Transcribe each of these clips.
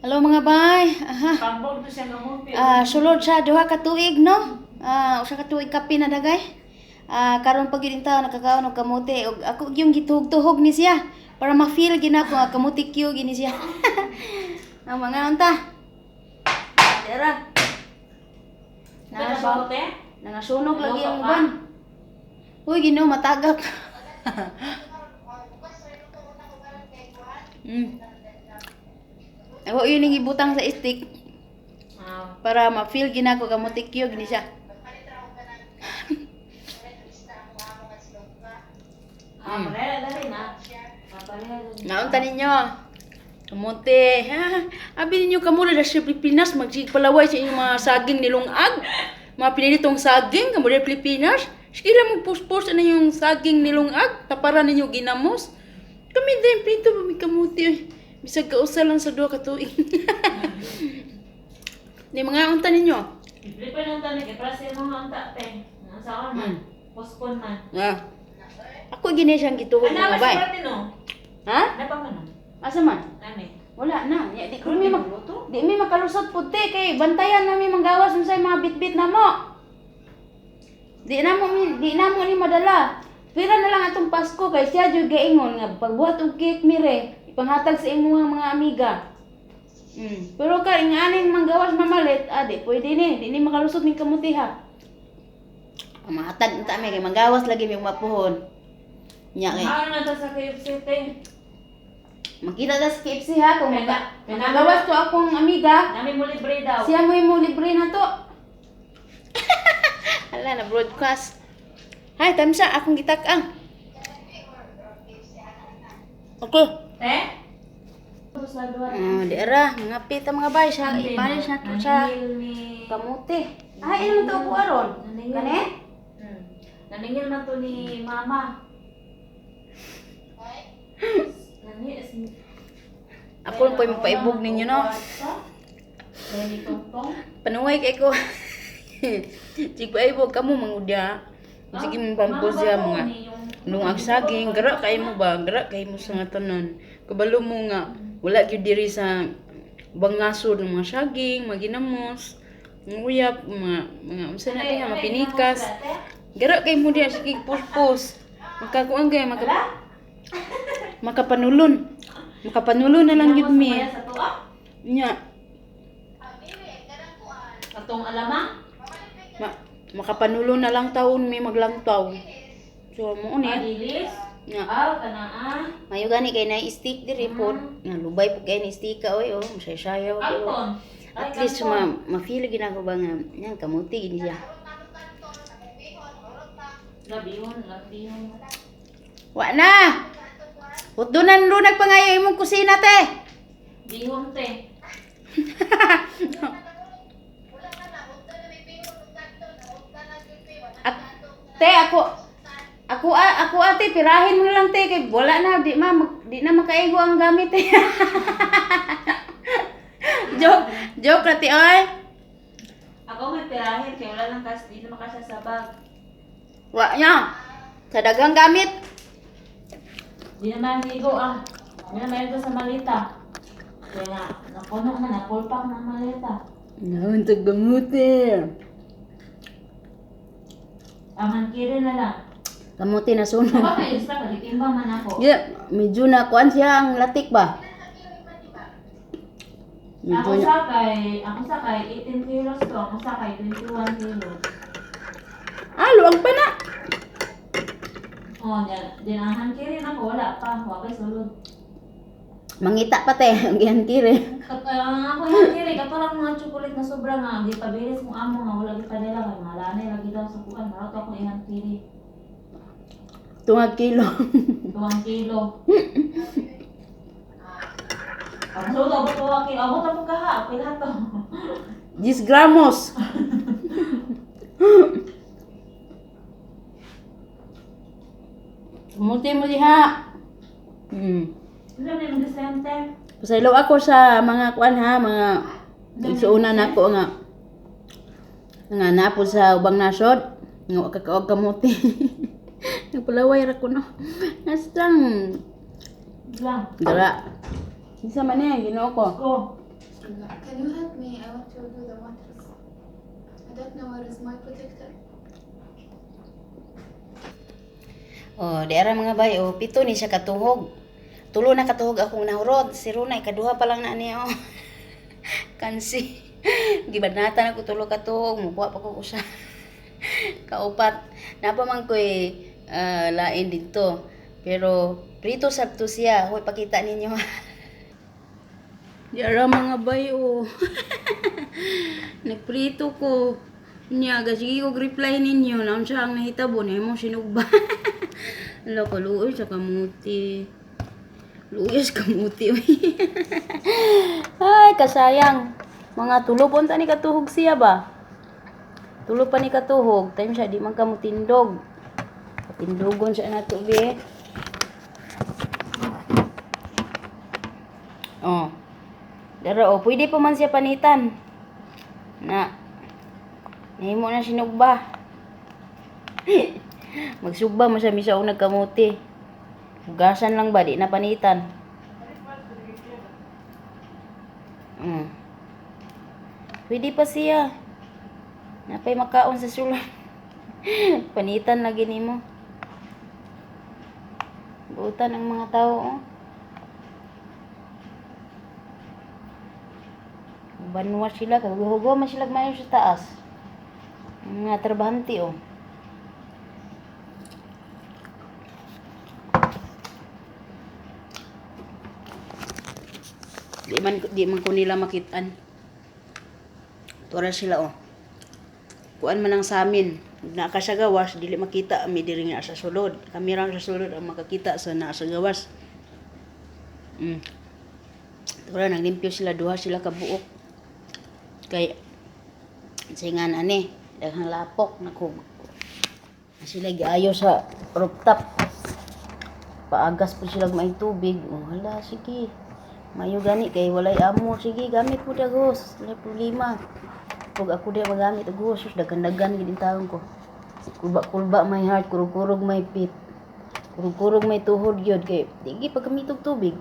Hello, mga bay. Aha. Tambog to siya kamuti. Ah, sulod sa 2 ka tuig, no? Ah, 1 ka tuig kape na dagay. Ah, karon pag yun taon nakakaon og kamote og ako yung gituhog-tuhog ni siya para ma-feel gina ko nga kamote Q gini siya. Ang mga unta. Dara. Na Nasa te? nangasunog lagi ang Luto ka? uban. Uy, Ginoo, matagak. Ako yun yung ibutang sa stick Ah, para ma-feel gina ko kamote Q gini siya. Ah, pareha dali na. Ah, pareha dali. Naunta ninyo. Kamote. Ha? Abi ninyo kamo na sa Pilipinas magsigpalaway sa inyong mga saging nilungag. Mga pinilitong saging kamo sa Pilipinas. Sige lang magpuspos na yung saging nilungag. Tapara ninyo ginamos. Kami din prito ba may kamote. Oy. Bisag kausa lang sa 2 ka tuig. Ni mga unta ninyo. Libre pa nang tani kay para sa imong unta te. Ang saon man. Postpone man. Ah. Ako gini siyang gituhog, Ano mga ba bay. siya no? Ha? Ano pa man? Asa man? Ani. Wala na. Ya, di ko mi mag di mi makalusot pud te kay bantayan nami manggawas unsay mga bitbit namo. Di na mo ni madala. Pira na lang atong Pasko kay siya jud gaingon nga pagbuhat og cake mire ipanghatag sa imong mga amiga. Pero ka nga aning manggawas mamalit, ah, di pwede ni, di ni makalusot ning kamuti ha. Ang mahatag unta mi kay manggawas lagi mi mapuhon. Nya kay Ano man ta sa KFC te? makita ta sa KFC ha kung Kaya manggawas to akong amiga. Nami mo libre daw. Siya mo yung libre na to. Hala na broadcast. Hay, tamsa akong gitak-ang. Okay. Te? Sa duwa. Ah, di ara, mga pita mga bay sa ipanis na to sa Naningil ni kamote. Ay, ano to ko aron? Naningil. Kani? Naningil man to ni mama. Nani Ako po yung mapaibog ninyo, no? Panuway kay ko. Sige paibog kamo mangudya. Sige mo pampos siya mga lungag saging, gara kay mo ba? Gara kay mo sa nga tanan. Kabalo mo nga wala gyud diri sa bangasod ng mga saging, mga ginamos, mga uyap, mga unsa na diha, mga pinikas. Gara kay mo diha sige puspos. Makakuan kay makapanulon. Makapanulon na lang gyud mi. Nya, Atong alamang? Makapanulon na lang taon mi maglangtaw. So mo ni. Adilis? Nya. Aw, kanaa. Mayo gani kay na stick diri pod. Nga lubay pud kay ni stika oy oh, masaysayaw pero Alton. at least ma ma-feel gina ko ba nga yan kamuti gini siya. Labihon, labihon. Wa na. Hutdonan lunag pa ngayo imong kusina te. Bihon te. At te ako ate pirahin mo na lang te kay wala na di na makaigo ang gamit te. Joke joke ra te oy. Ako may pirahin kay wala lang kas di na makasya sa bag. Wa nya. Sa daghang gamit. Di na maligo ang. Di na maligo sa malita. Kaya nga, napuno na, napulpak na ang malita. Naon tag gamuti. Ang hankiri na lang. Kamuti na sunog. Ako may isa, kalitimba man ako. Yeah, medyo na kuan siya ang latik ba? Medyo Ako na. sa kay 18 kilos to, ako sa kay 21 kilos. Ah, luwag pa na. Oh, di di ang hankiri na ako, wala pa, wala pa sulod. Mangita pa te, ang gihantire. Ako hankiri, kato lang mga chocolate na sobra nga, gipabilis mo amo nga, wala gipadala kay malanay lagi daw sa kuan, marato ako ihankiri. Tungag kilo. 2 kilo. Ang sulod, abot ko kilo, abot ako kaha, pila to. 10 gramos. Kamuti mo diha. Ano na yung disente? Pasaylo ako sa mga kuan ha, mga igsuonan nako nga nga napo sa ubang nasod nga wa kakaog kamuti. Nagpalaway ra ko no. Nastang Lang. dara. Isa man eh, Ginoo ko. Go. Can you help me? I want to do the mattress. I don't know where is my protector. Oh, di ara mga bay, oh, pito ni siya katuhog. Tulo na katuhog akong nahurot. Si Runa, ikaduha pa lang na niya, oh. Kansi. Gibanatan ako tulo katuhog, mukuha pa ko usa. Kaupat. Napa man ko'y lain dito. Pero prito sab to siya. Hoy, pakita ninyo. Di ara mga bay, oh. Nagprito ko. Nya, sige ko reply ninyo. Naon siya ang nahitabo na imong sinugba. Ala ko, luoy sa kamuti. Luoy sa kamuti. Uy. Ay, kasayang. Mga tulo po ni katuhog siya ba? Tulo pa ni katuhog. Time siya, di man kamutindog. Tindogon siya na to, be. Oh. Dara, oh, pwede pa man siya panitan. Na. Nahimo na sinugba. Magsugba mo siya misa og nagkamuti. Hugasan lang ba di na panitan. Pwede pa siya. Napay makaon sa sulod. Panitan lagi nimo. Buutan ang mga tao, oh. Banwa sila, kagahugo man sila mayo sa taas. Mga trabahante, oh. Di man ko nila makitaan. Tura sila, oh. Kuan man ang sa amin. Naa ka sa gawas, dili makita mi diri nga sa sulod. Kami ra sa sulod ang makakita sa naa sa gawas. Tura naglimpyo sila, duha sila kabuok. Kay singan ani, daghang lapok nako. Sila giayo sa rooftop. Paagas po sila may tubig. Oh, hala, sige. Mayo gani kay walay amo. Sige, gamit mo dagos. Walay problema. Pag ako di magamit og hose, daghan-daghan gid taon ko. Kulba-kulba my heart, kurug-kurug my feet. Kurug-kurug may tuhod gyud kay di gyud paggamit og tubig.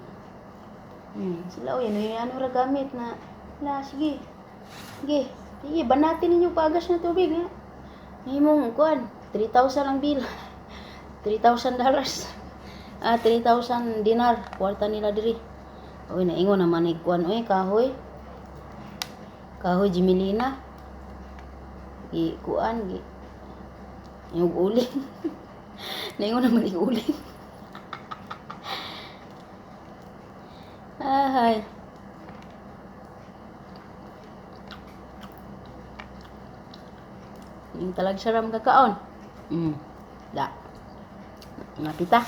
Sila oy, ano ano ra gamit na na sige. Sige, sige, banatin ninyo paagas na tubig ha. Himong kuan, 3,000 ang bill. $3,000. Ah, 3,000 dinar kwarta nila diri. Oy, naingon naman ni kuan oy, kahoy. Kahoy Jimilina. Gi kuan gi yung uling. Naingon naman ni uling. Ay. Yung talag siya ram kakaon. Da. Mga pita.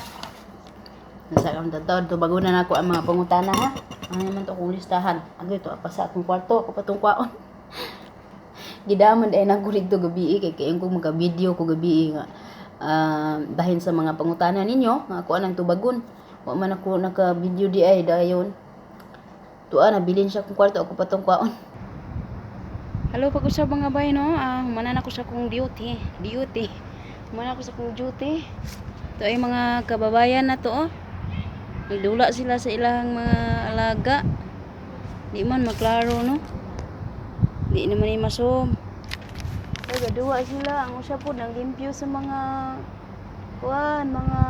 Nasa akong tatawad. Tubago na nako ang mga pangutana ha. Ano naman to akong listahan. Agay to pa sa akong kwarto. Ako pa tong kwaon. Gidaman dahil ako dito gabi kay kay ko magka-video ko gabi nga bahin sa mga pangutana ninyo nga ako anang tubagon. Wa man ako naka-video di ay dayon. Tuwa nabilin siya akong kwarto ako pa tong kwaon. Hello pag-usab mga bay no. Humanan ako sa akong duty. Duty. Humanan ako sa akong duty. Ito ay mga kababayan na to oh. Nagdula sila sa ilang mga alaga. Di man maklaro no. Di naman ni masom. Ay, gaduwa sila. Ang usa po naglimpyo sa mga kuan, mga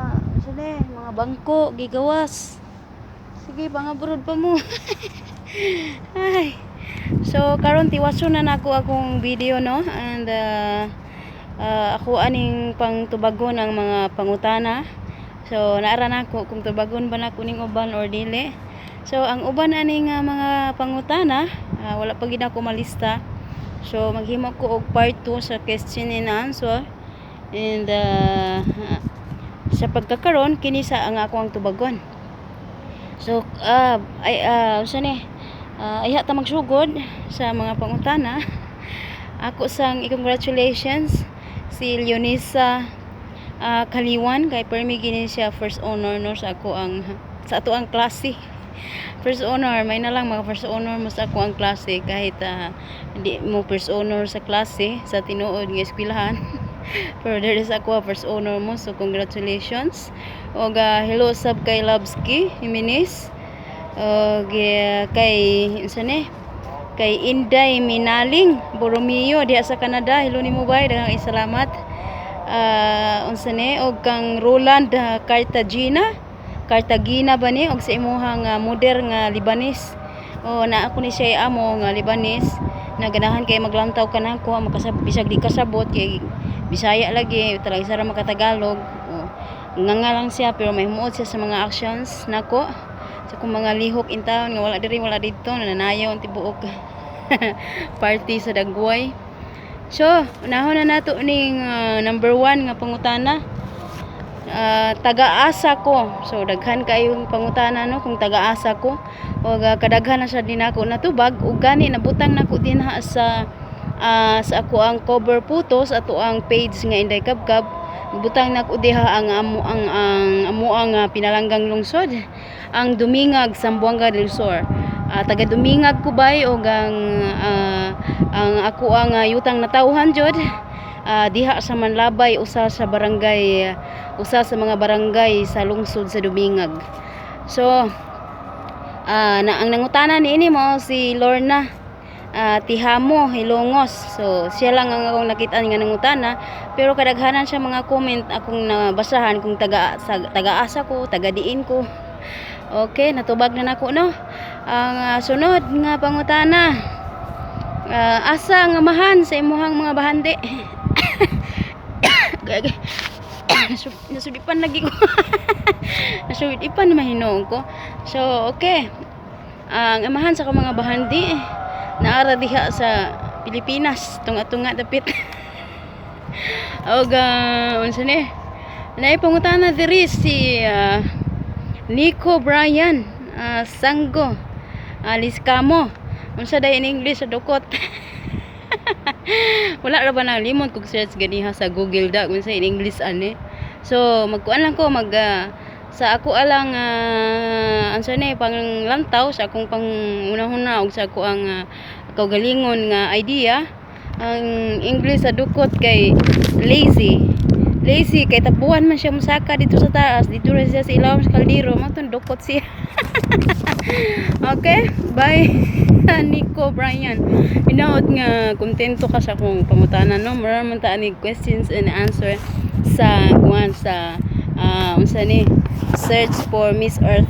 sila mga bangko, gigawas. Sige, pangabroad pa mo. Ay. So karon tiwason na nako akong video no, and ako aning pangtubagon ang mga pangutana. So naara nako kung tubagon ba nako ning uban or dili. So ang uban ani nga mga pangutana, wala pa gid ako malista. So maghimo ko og part 2 sa question and answer. And sa pagkakaron kini sa ang ako ang tubagon. So ay unsa ni? Ayha ta magsugod sa mga pangutana. Ako sang i-congratulations si Leonisa Kaliwan kay permi gini siya first honor no sa ako ang sa ato ang klase. First honor, may na lang mga first honor mo sa ako ang klase kahit hindi mo first honor sa klase sa tinuod nga eskwelahan. Pero there is ako first honor mo, so congratulations. Og hello sab kay Labski Jimenez. Og kay unsa ni? Kay Inday Minaling Borromeo diha sa Canada. Hello nimo, bay, daghang salamat. Unsa ni, og kang Roland Cartagena, Cartagena ba ni, og sa imuhang mother nga Lebanese. O na ako ni siya amo nga Lebanese na ganahan kay maglantaw kanako, makasab bisag di kasabot kay Bisaya lagi talaga sa makatagalog. O, nga nga lang siya pero may humuot siya sa mga actions nako sa kung mga lihok in town nga wala diri, wala didto, nananayaw ang tibuok party sa Dagway. So, unahon na nato ning number 1 nga pangutana. Taga-asa ko. So, daghan kayong pangutana, no, kung taga-asa ko. O kadaghan na siya din ako natubag ug gani nabutang nako dinha sa ako ang cover photos ato ang page nga Inday Kabkab. Butang nako diha ang amo ang pinalanggang lungsod, ang Dumingag, Zamboanga del Sur. Taga Dumingag ko, bay, og ang ako ang yutang natawhan jud diha sa Manlabay, usa sa barangay, usa sa mga barangay sa lungsod sa Dumingag. So na ang nangutana niini mo si Lorna Tihamo Hilongos. So siya lang ang akong nakita nga nangutana, pero kadaghanan siya mga comment akong nabasahan kung taga sa, taga-asa ko, taga diin ko. Okay, natubag na nako, no. Ang sunod nga pangutana, asa nga amahan sa imuhang mga bahandi? Nasudipan lagi ko. Nasudipan naman hinuon ko. So, okay. Ang amahan sa akong mga bahandi naara diha sa Pilipinas, tunga-tunga dapit. Og unsa ni? Naay pangutana diri si Nico Brian Sanggo Liscamo. Unsa day in English sa dukot? Wala ra ba na limot kog search ganiha sa Google da kung sa in English ani. So magkuan lang ko mag sa ako alang unsa ni, panglantaw sa akong pangunahuna ug sa ako ang kaugalingon nga idea, ang English sa dukot kay lazy. Lazy kay tapuhan man siya mosaka dito sa taas, dito ra siya sa ilawom sa kaldero, mao tong dukot siya. Okay, bye, Nico Brian. Hinaot nga kontento ka sa akong pangutana, no. Mura man ta ani questions and answer sa kuan, sa unsa ni, search for Miss Earth.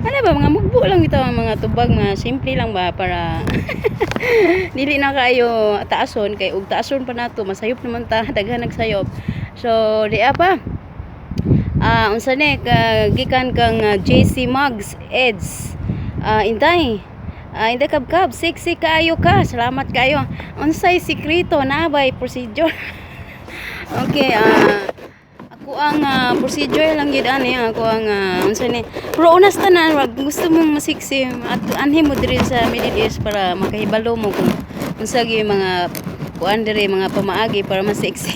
Ano ba, mga mugbo lang ito ang mga tubag, mga simple lang ba, para dili na kayo taason, kay ug taason pa nato masayop naman ta, daghan nagsayop. So di pa unsa ni ka, gikan kang JC Mugs Eds. Inday, Inday Kabkab, sexy kaayo ka, salamat kaayo. Unsay sikreto na bay procedure? Okay, ako ang procedure lang gid ani, ako ang unsa ni, pero unas tanan, wag gusto mong masiksi at anhi mo diri sa Middle East para makahibalo mo kung unsa gyud mga kuan diri, mga pamaagi para masiksi.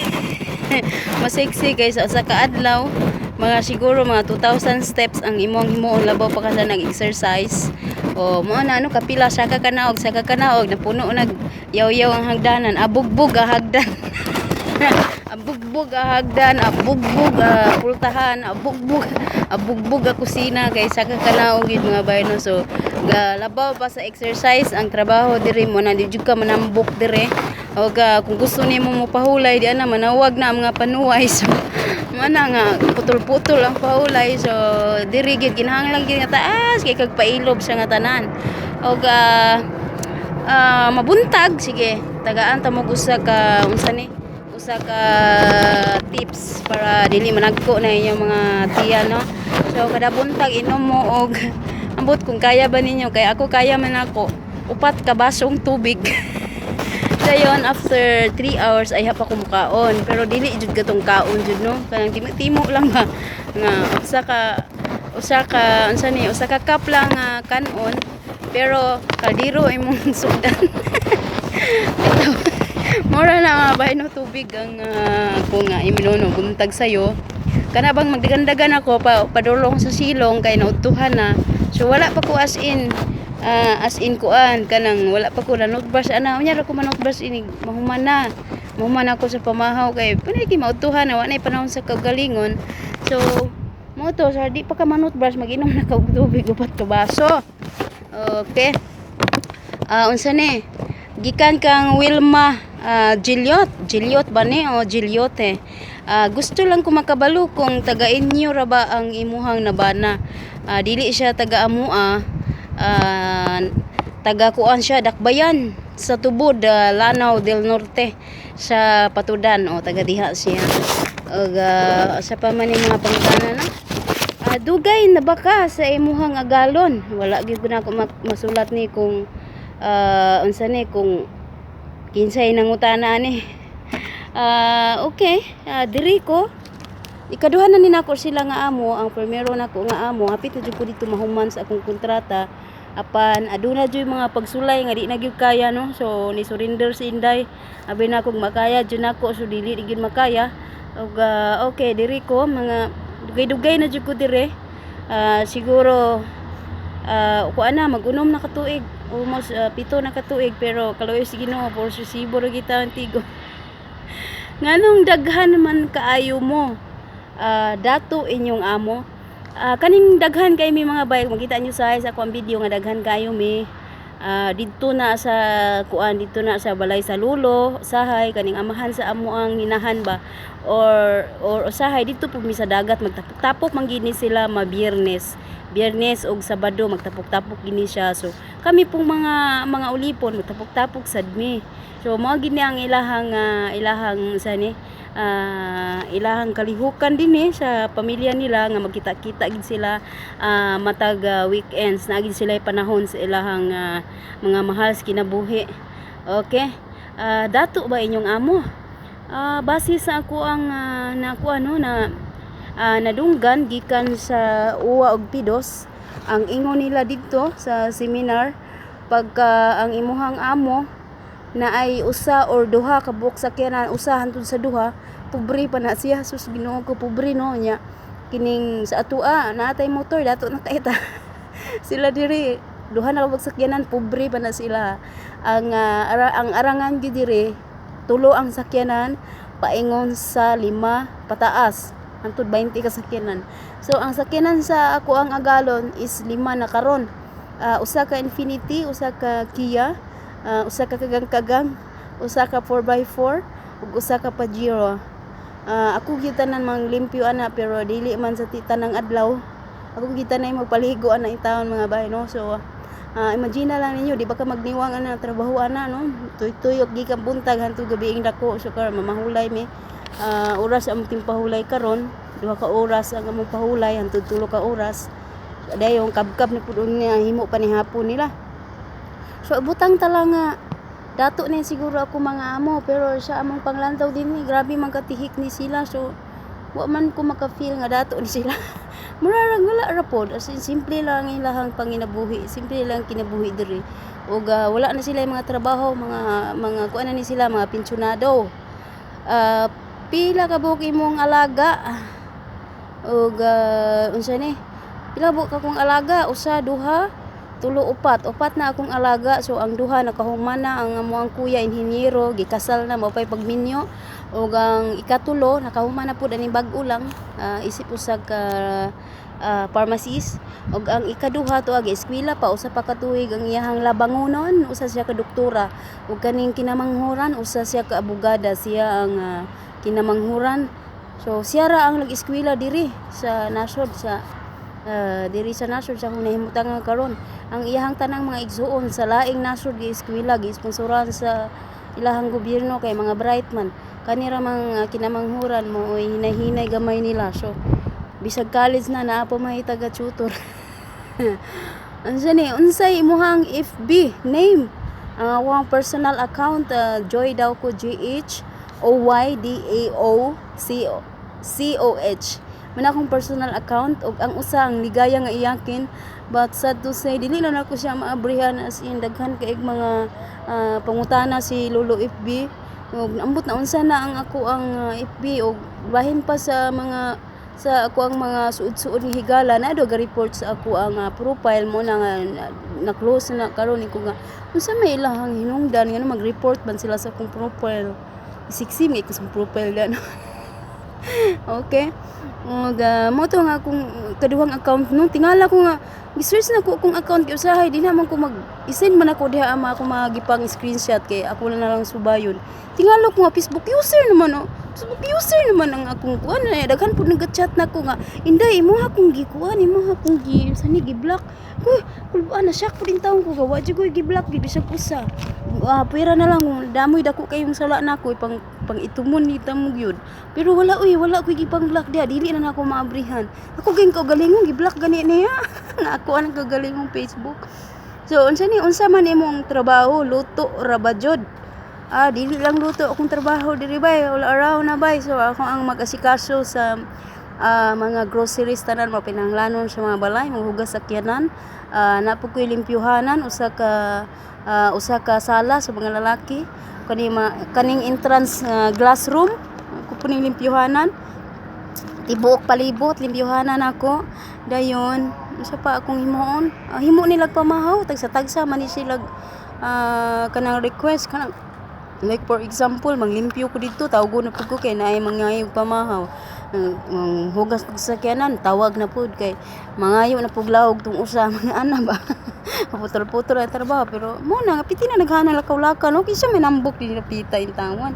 Masiksi kay sa usa ka adlaw, mga siguro mga 2,000 steps ang imong himuon, labaw pa ka sa nag-exercise o mo na ano, kapila saka kanaog, saka kanaog, napuno nag yaw-yaw ang hagdanan, abugbog ang hagdan, abugbog ang hagdan, abugbog ang pultahan, abugbog, abugbog ang kusina kay saka kanaog yun, mga bay, no. So ga labaw pa sa exercise ang trabaho diri mo na di jud ka manambok diri. O ga kung gusto nimo mo pahulay di ana, manawag na ang mga panuway. So mana nga putol-putol ang pahulay. So diri gyud kinahanglan gyud nga taas kay kag pailob sa nga tanan. Og mabuntag, sige, tagaan ta mo usa ka unsa ni, usa ka tips para dili managko na inyong mga tiyan, no. So kada buntag inom mo og, ambot kung kaya ba ninyo, kay ako kaya man ako, upat ka basong tubig. Dayon after 3 hours ay hapa ko mukaon, pero dili jud katong kaon jud, no, kanang timo-timo lang ba nga usa ka unsa ni, usa ka cup lang nga kanon, pero kaldero imong sugdan. Mora na mga bay, no, tubig ang ako nga iminuno buntag sayo. Kana bang magdagandagan ako pa padulong sa silong kay naudtuhan na. So wala pa ko as in kuan, kanang wala pa ko na brush ana. Unya ra ko manutbrush ini mahuman na. Mahuman ako sa pamahaw kay panay kay maudtuhan na, wa nay panahon sa kagalingon. So mo to sa di pa ka manutbrush, mag-inom na ka og tubig upat ka baso. Okay. Unsa ni? Gikan kang Wilma Giliot. Giliot ba ni o Giliote? Gusto lang ko makabalo kung taga inyo ra ba ang imuhang nabana. Dili siya taga amua. Taga kuan siya, Dakbayan sa Tubod, Lanao del Norte sa Patudan o taga diha siya. Ug sa pa man yung mga pangutana na? Dugay na ba ka sa imuhang agalon? Wala gyud ko na ako masulat ni kung unsa ni, kung kinsay nangutana ani. Okay, diri ko. Ikaduha na ni nako sila nga amo, ang primero nako nga amo, hapit na jud ko dito mahuman sa akong kontrata. Apan aduna jud mga pagsulay nga di na gyud kaya, no. So ni surrender si Inday. Abi na kog makaya jud nako, so dili di gyud makaya. Ug okay, diri ko mga dugay-dugay na jud ko dire. Siguro kuan na, mag-unom na ka tuig, almost 7 na ka tuig, pero kaluoy sa Ginoo, for resibo ra kita ang tigo. Nganong daghan man kaayo mo? Dato inyong amo. Kaning daghan kay mi, mga bay, makita nyo sa akong video nga daghan kayo mi. Didto na sa kuan, didto na sa balay sa lulo, sahay kaning amahan sa amo ang hinahan ba or usahay didto pud mi sa dagat magtapok-tapok man gini sila ma Biyernes. Biyernes og Sabado magtapok-tapok gini siya. So kami pong mga ulipon magtapok-tapok sad mi. So mao gini ang ilahang sa ni ilahang kalihukan dinhi sa pamilya nila nga magkita-kita gid sila matag weekends na gid sila panahon sa ilahang mga mahal sa kinabuhi. Okay. Dato ba inyong amo? Base sa ako ang nakuha no na nadunggan gikan sa Uwa og Pidos, ang ingon nila didto sa seminar, pagka ang imuhang amo na ay usa or duha ka buok sakyanan, usa hantod sa duha, pobre pa na siya. Sus, Ginoo ko, pobre, no? Nya kining sa atua naatay motor, dato na kay ta. Sila diri duha na ka buok sakyanan, pobre pa na sila. Ang ang arangan gyud diri, tulo ang sakyanan paingon sa 5 pataas hantod 20 ka sakyanan. So ang sakyanan sa ako ang agalon is 5 na karon. Usa ka Infinity, usa ka Kia, usa ka kagang-kagang, usa ka 4x4 ug usa ka Pajero. Ako gyud tanan manglimpyo ana, pero dili man sa tanang adlaw. Ako gyud tanan magpaligo ana intawon, mga bay, no. So imagine na lang ninyo, di ba ka magniwang ana trabaho ana, no? Tuy-tuyok gikan buntag hantod gabiing dako. So karon mamahulay mi. Oras ang timpahulay karon, 2 ka oras ang among pahulay hantod 3 ka oras. Dayon kabkab na pud niya himo pa ni hapon nila. So butang tala nga dato na siguro ako mga amo, pero sa among panglantaw din ni grabe man katihik ni sila, so wa man ko maka-feel nga dato ni sila. Mura ra wala ra pod, as in simple lang ang ilahang panginabuhi, simple lang kinabuhi diri. Ug wala na sila mga trabaho, mga kuan na ni sila, mga pensyonado. Pila ka buok imong alaga? Ug unsa ni? Pila buok akong alaga? Usa, duha, tulo, upat. Upat na akong alaga. So ang duha nakahuman na, ang amuang kuya inhinyero, gikasal na, mao pay pagminyo. Ug ang ikatulo nakahuman na pud ani, bag-o lang, isip usa ka pharmacist. Ug ang ikaduha tuwa gi-eskwela pa, usa pa ka tuig ang iyahang labangonon, usa siya ka doktora. Ug kaning kinamanghuran, usa siya ka abogada, siya ang kinamanghuran. So siya ra ang nag-eskwela diri sa nasod sa diri sa nasod sa akong nahimutangan karon. Ang iyahang tanang mga igsuon sa laing nasod gi-eskwela, gi-sponsoran sa ilahang gobyerno kay mga bright man. Kani ra mang kinamanghuran mo oy hinay-hinay gamay nila. So bisag college na, naa pa may taga tutor. Unsa ni, unsay imuhang FB name? Ang akong personal account, Joy daw ko, G H O Y D A O C O C O H. Man akong personal account. Ug ang usa, ang Ligaya nga iyakin, but sad to say dili lang nako siya maabrihan, as in daghan kay mga pangutana si Lolo FB ug ambot na unsa na ang ako ang FB. Ug bahin pa sa mga sa ako ang mga suod-suod nga higala na do ga-report sa ako ang profile mo na nga na close na karon ko nga unsa may ilahang hinungdan nga mag-report man sila sa akong profile. Isiksi may ko sa profile gano. Okay. Ug mo to nga akong kaduhang account, no, tingala ko nga gi-search na ko akong account kay usahay di naman ko mag i-send man ako diha ama ako mga gipang screenshot kay ako na lang subayon. Tingala ko nga Facebook user naman, oh. Facebook user naman ang akong kuan na daghan pud nag-chat nako nga, "Inday, imo akong gikuan, imo akong gi sani gi-block." Ko kulbaan na shock pud intawon ko, gawa jud ko gi-block gid bisag usa. Ah, pwera na lang kung damoy dako kayong sala nako pang pang itumon ni tamo gyud. Pero wala uy, wala koy gipang block diha, dili na nako maabrihan. Ako gyud kaugalingong gi-block gani niya. Nga ako ang kaugalingong Facebook. So unsa ni, unsa man imong trabaho, luto ra ba jud? Ah, dili lang luto akong trabaho diri, bay, all around na, bay. So ako ang mag-asikaso sa mga groceries tanan, mapinanglanon sa mga balay, maghugas sa sakyanan. Naa po ko'y limpyuhanan usa ka sala sa mga lalaki. Kani kaning entrance glass room, ako po ning limpyuhanan. Tibuok palibot limpyuhanan ako. Dayon, unsa pa akong himuon? Himo nila pamahaw, tagsa-tagsa man ni sila kanang request kanang. Like for example, manglimpyo ko dito, tawgon na pud ko kay naay mangayog pamahaw. Ang hugas kog sakyanan, tawag na pud kay mangayo na pug lahog tong usa, mga ana ba. Putol-putol ang trabaho pero mo na piti na naghanan lakaw-lakaw, no, kinsa may nambok din napita in tawan.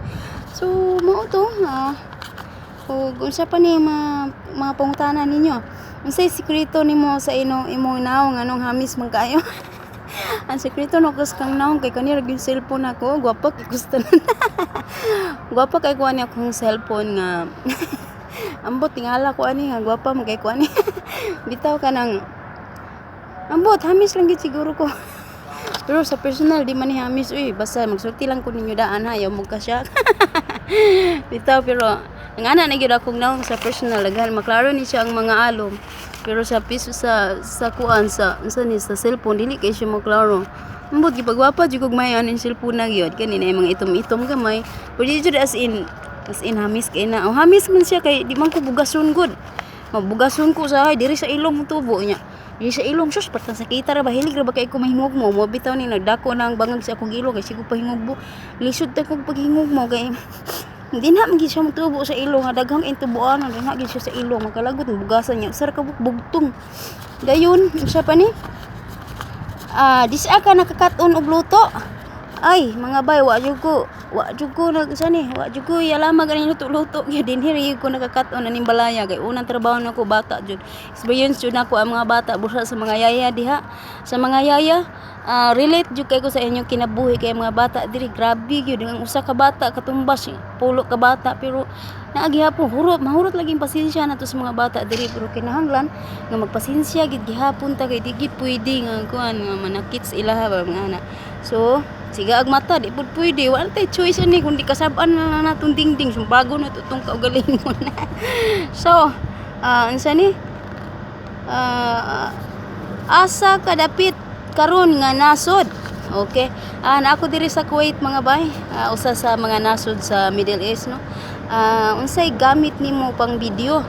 So mao to, ug unsa pa ni mga pangutana ninyo? Unsay sekreto nimo sa ino imong nawong, anong hamis man kaayo? Ang sekreto no kus kang naong kay kani ra gyud cellphone ako, gwapa kay gusto na. Gwapa kay kuan akong cellphone nga ambot tingala ko ani nga gwapa man kay ko ani. Bitaw kanang ambot hamis lang gid siguro ko. Pero sa personal di man ni hamis uy, basta magsulti lang ko ninyo daan ha, ayaw mo ka siya. Bitaw, pero ang ana na gyud akong naong sa personal, daghan maklaro ni siya ang mga alom. Pero sa piso sa kuan sa unsa ni sa cellphone dili kay siya maklaro. Ambot gipagwapa jud kog may aning cellphone na gyud kani na mga itom-itom gamay. Pero di jud as in hamis kay na. Oh, hamis man siya kay di man ko bugason gud. Mabugason ko sa diri sa ilong tubo niya. Diri sa ilong, sus, patang sakita ra ba, hilig ra ba kay ko mahingog mo. Mo bitaw ni nagdako na ang bangag sa akong ilong kay sigo pahingog mo. Lisod ta kog paghingog mo kay hindi na man siya motubo sa ilong nga daghang intubuan, hindi na siya sa ilong makalagot bugasan niya sar ka bugtong. Dayon, unsa pa ni? Ah, di ka nakakaton og luto? Ay, mga bay, wa jud ko nag sani, wa jud ko yalama ganin luto-luto gyud din here ko nakakaton aning balaya kay unang trabaho nako bata jud. Experience jud nako ang mga bata busa sa mga yaya diha. Sa mga yaya, relate jud kay ko sa inyong kinabuhi kay mga bata diri grabe gyud ang usa ka bata katumbas pulo ka bata, pero naa gihapon hurot mahurot lagi pasensya nato sa mga bata diri, pero kinahanglan nga magpasensya gid gihapon ta kay di gid pwede nga kuan nga manakit sa ilaha ba mga ana. So siga ag mata di pud pwede, wala tay choice ani kundi kasab-an na lang natong dingding, sumbago na to tong kaugalingon. So unsa ni, asa ka dapit karon nga nasod? Okay, na ako diri sa Kuwait, mga bay, usa sa mga nasod sa Middle East, no. Unsay gamit nimo pang video?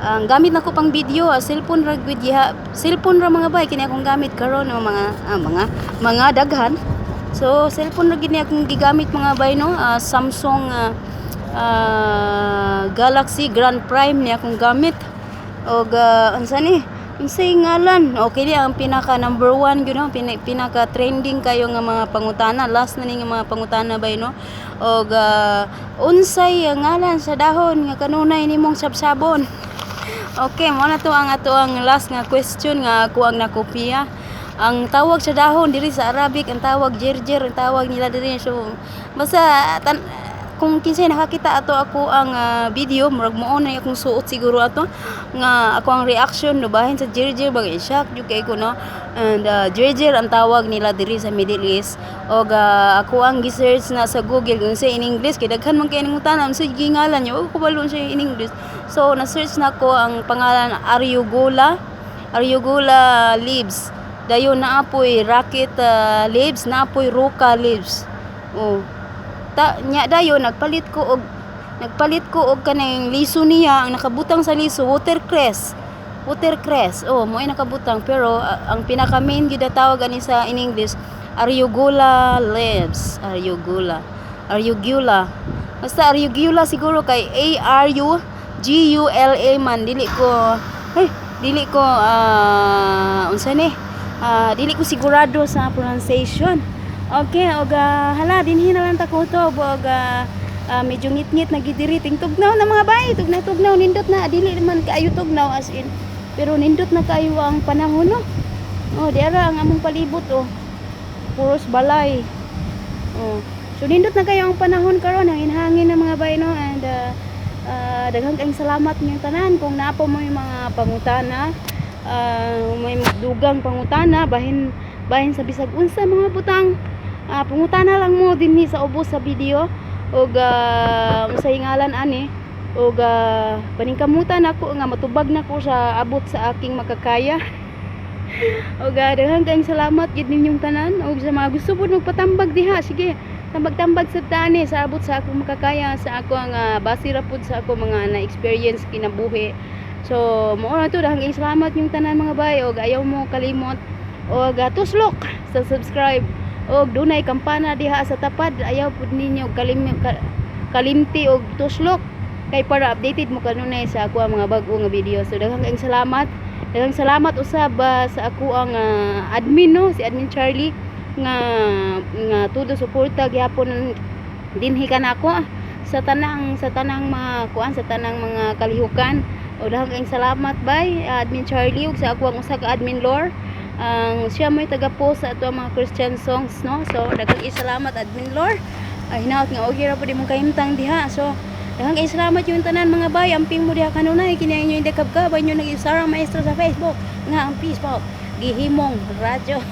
Ang gamit nako pang video, cellphone ra gyud giha, cellphone ra, mga bay, kini akong gamit karon no, mga daghan. So cellphone ra gyud ni akong gigamit, mga bay, no. Samsung Galaxy Grand Prime ni akong gamit. Og unsa ni? Unsay ngalan? Okay ni ang pinaka number one gyud no, pinaka trending kayo nga mga pangutana. Last na ni nga mga pangutana, bay, no. Og unsay ngalan sa dahon nga kanunay nimong sabsabon? Okay, mo na to ang ato ang last nga question nga ako ang nakopiya. Ang tawag sa dahon diri sa Arabic, ang tawag jerjer, ang tawag nila diri. So basta kung kinsay nakakita ato ako ang video, murag mao na akong suot siguro ato nga ako ang reaction no bahin sa jerjer bagay, shock jud kay ko, no. And jerjer ang tawag nila diri sa Middle East. Og ako ang gi-search na sa Google kung sa in English kay daghan man kay nangutana unsa gingalan niya, ko kabalo sa in English. So na search nako ang pangalan Arugula, Arugula leaves. Dayon naa poy rocket leaves, naa poy ruka leaves. Oh, ta nya dayon nagpalit ko og kaning liso niya. Ang nakabutang sa liso, watercress, watercress. Oh, mo ay nakabutang, pero ang pinaka main gyud na tawag ani sa in English, arugula leaves, arugula, arugula, basta arugula siguro kay A R U G U L A man. Dili ko, ay, dili ko unsa ni? Dili ko sigurado sa pronunciation. Okay, og hala, dinhi na lang ta kutob og medyo ngit-ngit na gidiri ting tugnaw na, mga bay, tugnaw tugnaw, nindot na. Dili man kaayo tugnaw as in, pero nindot na kaayo ang panahon, no. Oh, di ara ang among palibot, oh. Puros balay. Oh. So nindot na kayo ang panahon karon, ang hangin ng mga bay, no, and daghang kayong salamat ninyong tanan. Kung naa pa mo yung mga pangutana, may dugang pangutana bahin bahin sa bisag unsa mga butang, pangutana lang mo dinhi sa ubos sa video ug unsay ngalan ani ug paningkamutan ako nga matubag nako sa abot sa aking makakaya. Ug daghang kayong salamat gid ninyong tanan, ug sa mga gusto pud magpatambag diha, sige, tambag-tambag sa tani sa abot sa akong makakaya, sa ako ang base ra pud sa ako mga na-experience kinabuhi. So mao na to, daghang kayong salamat ninyong tanan, mga bay, ug ayaw mo kalimot og tuslok sa subscribe og dunay kampana diha sa tapad. Ayaw pud ninyo kalimti og tuslok kay para updated mo kanunay sa ako ang mga bag-o nga video. So daghang kayong salamat. Daghang salamat usab sa ako ang admin, no, si Admin Charlie nga nga todo suporta gihapon dinhi kanako sa tanang mga kuan, sa tanang mga kalihukan. O daghang kayong salamat bay Admin Charlie, ug sa ako ang usa ka admin lore, ang siya mo'y taga-post sa ato ang mga Christian songs, no. So daghang salamat, Admin Lore. Ay, hinaot nga okay ra pud imong kahimtang diha. So daghang kayong salamat yung tanan, mga bay. Amping mo diha kanunay, kini ang inyong dekabkabay inyo nag-isarang maestro sa Facebook nga ang Facebook gihimong radyo.